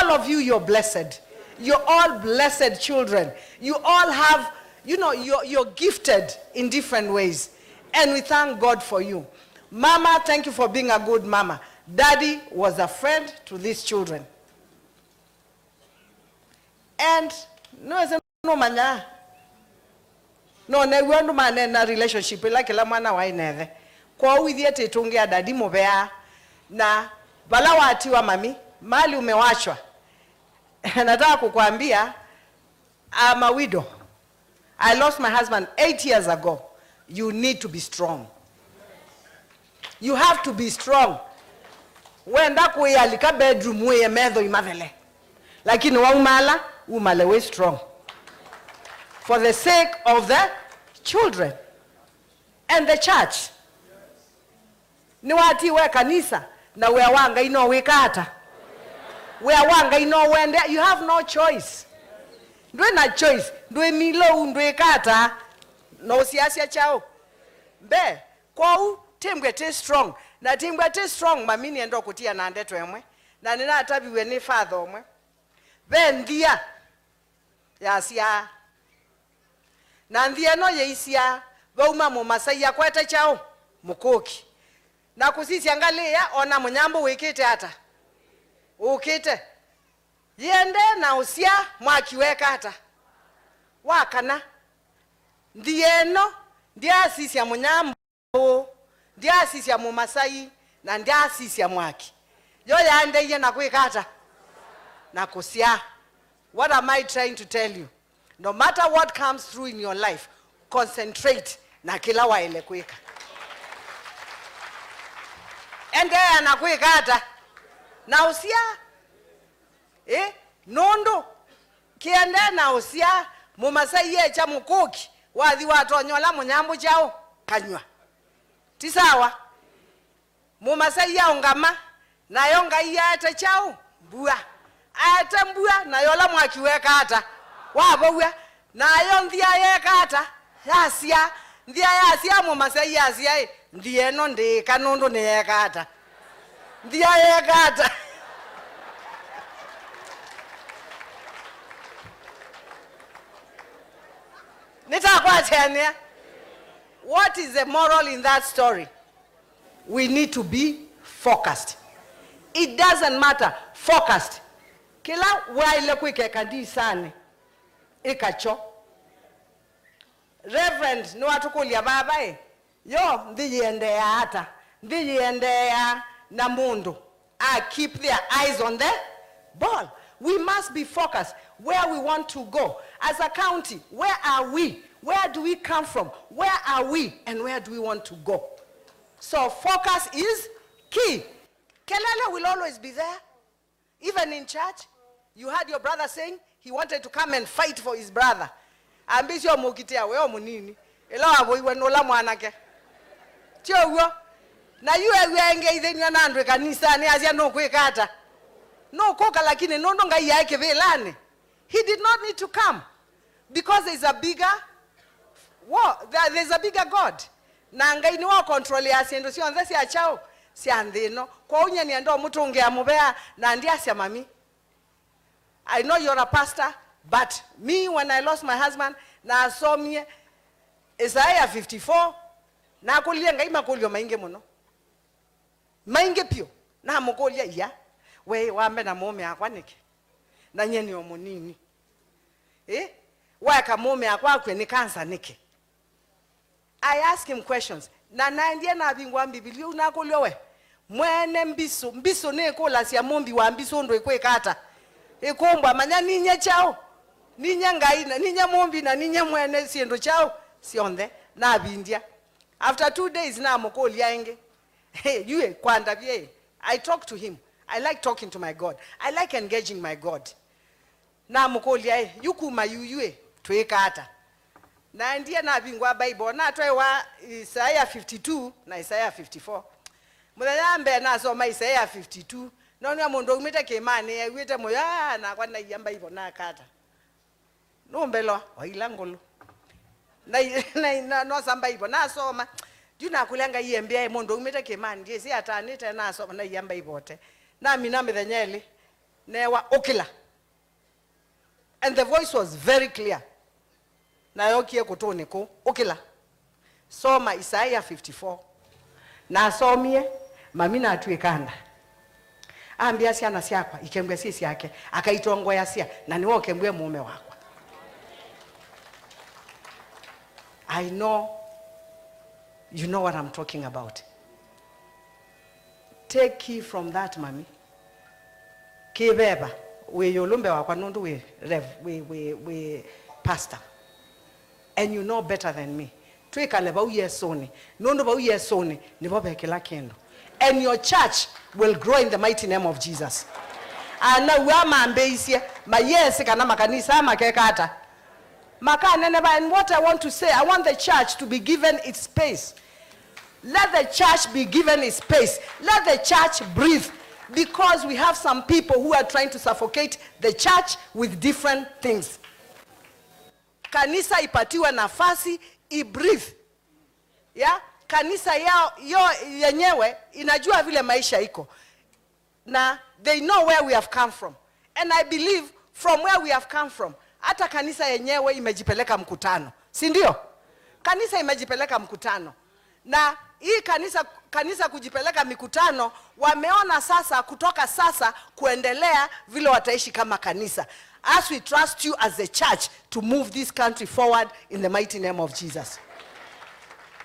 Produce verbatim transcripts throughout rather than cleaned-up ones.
All of you, you're blessed. You're all blessed children. You all have, you know, you're, you're gifted in different ways. And we thank God for you. Mama, thank you for being a good mama. Daddy was a friend to these children. And no, nũmanyaa. No, new'a andũ maneena relationship ĩla kĩla mwana waĩ na ĩthe. Kwoou ithyĩ tĩtũngĩa daddy mũvea, na vala watiwa mami, mali umewachwa. Nataka kukwambia, I'm a widow. I lost my husband eight years ago. You need to be strong. You have to be strong. Wenda kũĩalika bedroom, wĩe metho imathele. Lakini waumala, umale wĩ strong. For the sake of the children and the church. Nĩwatiwe kanisa, na wĩa wa Ngai no wĩka ata? Wĩa wa Ngai no wende. You have no choice. Ndwĩ na choice. Ndwĩ milou, ndwĩka ata? No ũsiasya kyaũ? Mbe, kwoou, timbwe ti strong. Na timbwe ti strong, mami nĩenda kũtia na ndeto ĩmwe. Na nĩnataviw'e nĩ father ũmwe. Ve nthia yasyaa. Na nthia ĩno yĩisyaa, vauma mũmasai akwete kyaũ? Mũkũki. Na kũsisya ngalĩ ĩya, ona mũnyambũ wĩkĩte ata? Ũkĩte. Yĩendee na ũsyaa, mwaki weka ata? Wakana. Nthia ĩno ndyaasisya mũnyambũ. Ũũ, ndyaasisya mũmasai, na ndyaasisya mwaki. Yo yaendeeie na kwĩka ata? Na kũsyaa. What am I trying to tell you? No matter what comes through in your life, concentrate na kĩla waĩle kwĩka. Endeea na kwĩka ata? Na ũsyaa. Ĩ, nũndũ kĩendee na ũsyaa, mũmasai ekya mũkũki, wathi watonya ũla mũnyambũ kyaũ? Kanyw'a. Ti sawa? Mũmasai aũngama, nayo Ngai yaete kyaũ? Mbua. Aete mbua, nayo ũla mwaki weka ata? Wavow'a. Nayo nthia yeka ata? Yasyaa. Nthia yasyaa, mũmasai yasya, ĩ, nthia ĩno ndĩĩka nũndũ nĩyeka ata? Nthia yeka ata? Nĩtakwatyanĩa. What is the moral in that story? We need to be focused. It doesn't matter. Focused. Kĩla waĩle kwĩka ĩkanisanĩ, ĩka kyo. Reverend nĩwatũkũlya vava ĩ, yo nthĩ yĩendeea ata? Nthĩ yĩendeea na mũndũ a keep their eyes on the ball. We must be focused where we want to go. As a county, where are we? Where do we come from? Where are we? And where do we want to go? So focus is key. Kelele will always be there. Even in church, you heard your brother saying he wanted to come and fight for his brother. Ambĩsye ũmũkitĩa we o mũnini. Ĩla wavoiwe nĩ ũla mwanake. Ti ũw'o? Na yu eew'a engeithĩnw'a na andũ ĩkanisanĩ, asya nũkwĩka ata? Nũkũka, lakini nũndũ Ngai aĩ kĩvĩlanĩ, he did not need to come. Because there's a bigger war. There, there's a bigger God. Na Ngai nĩwe ũkontrolea syĩndũ syonthe sya kyaũ? Sya nthĩ ĩno. Kwoou nyie nĩenda ũmũtũngĩa mũvea, na ndyasya mami. I know you're a pastor, but me, when I lost my husband, nasomie Isaiah fifty-four, nakũlilye Ngai makũlyo maingĩ mũno. Maingĩ vyũ. Namũkũlya, "Ia, we wambe na mũũme akwa nĩkĩ? Na nyie nĩ o mũnini. Ĩ? Waeka mũũme akwa akw'e nĩ kansa nĩkĩ?" I ask him questions. Na naendie navingũa Mbivilia ũu nakũlw'a, "We, mwene mbisũ, mbisũ nĩkũlasya mũmbi wa mbisũ ũndũ ĩkwĩka ata? Ĩkũmbwa, manya ninye kyaũ? Ninye Ngai, na ninye mũmbi, na ninye mwene syĩndũ kyaũ syonthe?" Navindya. After two days, namũkũlya ĩngĩ. Hey, yu ĩ, kwandavye ĩ. I talk to him. I like talking to my God. I like engaging my God. Namũkũlya ĩ, "Yu kuma yuyu ĩ, twĩka ata?" Naendie navingũa Bible, natwaĩwa Isaiah fifty-two na Isaiah fifty-four. Mũthenya wa mbee nasoma Isaiah fifty-two, nonw'a mũndũ aumĩte kĩĩmanĩ ew'ĩte mũyo, aa, nakwa naia Bible naka ata? Nũmbelwa o ila ngũlũ. Na, na, na, nosa Bible, nasoma. Yu nakũlya Ngai embĩa ĩ, mũndũ aumĩte kĩĩmanĩ, ndyĩsĩ atanĩte, nasoma, naia Bible ote. Namina mĩthenya ĩlĩ. Newa, "Ũkĩla." And the voice was very clear. Na yokie kũtũnĩ kũu, "Ũkĩla. Soma Isaia fifty-four." Nasomie, mami natw'ĩka nda. Ambĩa, "Syana syakwa ikembwe syĩ syake, akaitongoeasya, na nĩwe ũkembwe mũũme wakwa." I know you know what I'm talking about. Take key from that, mami. Kĩveva, wĩ ĩũlũ mbee wakwa nũndũ wĩ rev, wĩ, wĩ, wĩ pastor. And you know better than me. Twĩkale vau Yesũnĩ, nũndũ vau Yesũnĩ nĩvo ve kĩla kĩndũ. And your church will grow in the mighty name of Jesus. Anaw'a mambĩĩisye, mayesĩ kana makanisa aa makeka ata. Makaneneva, and what I want to say, I want the church to be given its space. Let the church be given its space. Let the church breathe. Because we have some people who are trying to suffocate the church with different things. Kanisa ipatiwe nafasi, i breathe. Yeah? Kanisa yao, yo yenyewe inajua vile maisha iko. Na they know where we have come from. And I believe from where we have come from, hata kanisa yenyewe imejipeleka mkutano, si ndio? Kanisa imejipeleka mkutano. Na hii kanisa, kanisa kujipeleka mikutano, wameona sasa, kutoka sasa kuendelea, vile wataishi kama kanisa. As we trust you as the church to move this country forward in the mighty name of Jesus.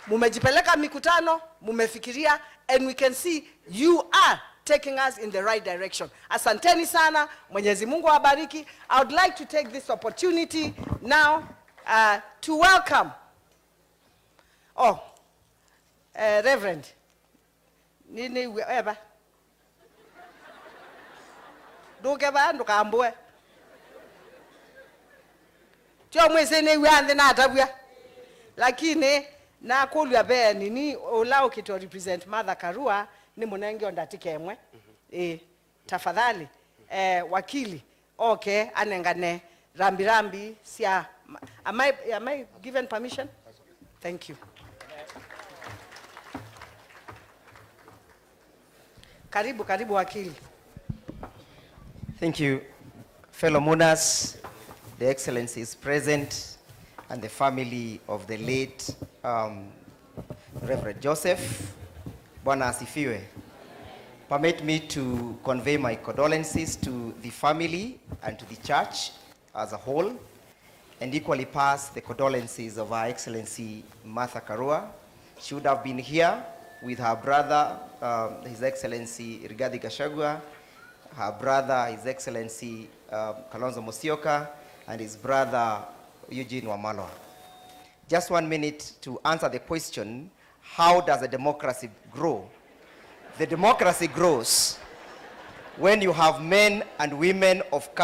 Mumejipeleka mikutano, mumefikiria, and we can see you are taking us in the right direction. Asanteni sana, Mwenyezi Mungu awabariki. I would like to take this opportunity now, uh, to welcome, oh, uh, Reverend. Nĩ, nĩw'a, eva. Ndũke vaa, ndũkambũe. Tyo mwĩsĩ nĩw'a nthĩ natavw'a. Lakini nakũlw'a ve nini ũla ũkĩte represent Martha Karua, nĩ mũnenge o ndatĩka ĩmwe. Ĩĩ, tafadhali, eh, wakili, oke anengane rambirambi sya, am I, am I given permission? Thank you. Karibu, karibu wakili. Thank you. Fellow mourners, the excellencies present, and the family of the late, um, Reverend Joseph. Bwana asifiwe. Permit me to convey my condolences to the family and to the church as a whole, and equally pass the condolences of Her Excellency Martha Karua. She would have been here with her brother, um, His Excellency Rigathi Gachagua, her brother, His Excellency, um, Kalonzo Musyoka, and his brother, Eugene Wamalwa. Just one minute to answer the question, how does a democracy grow? The democracy grows when you have men and women of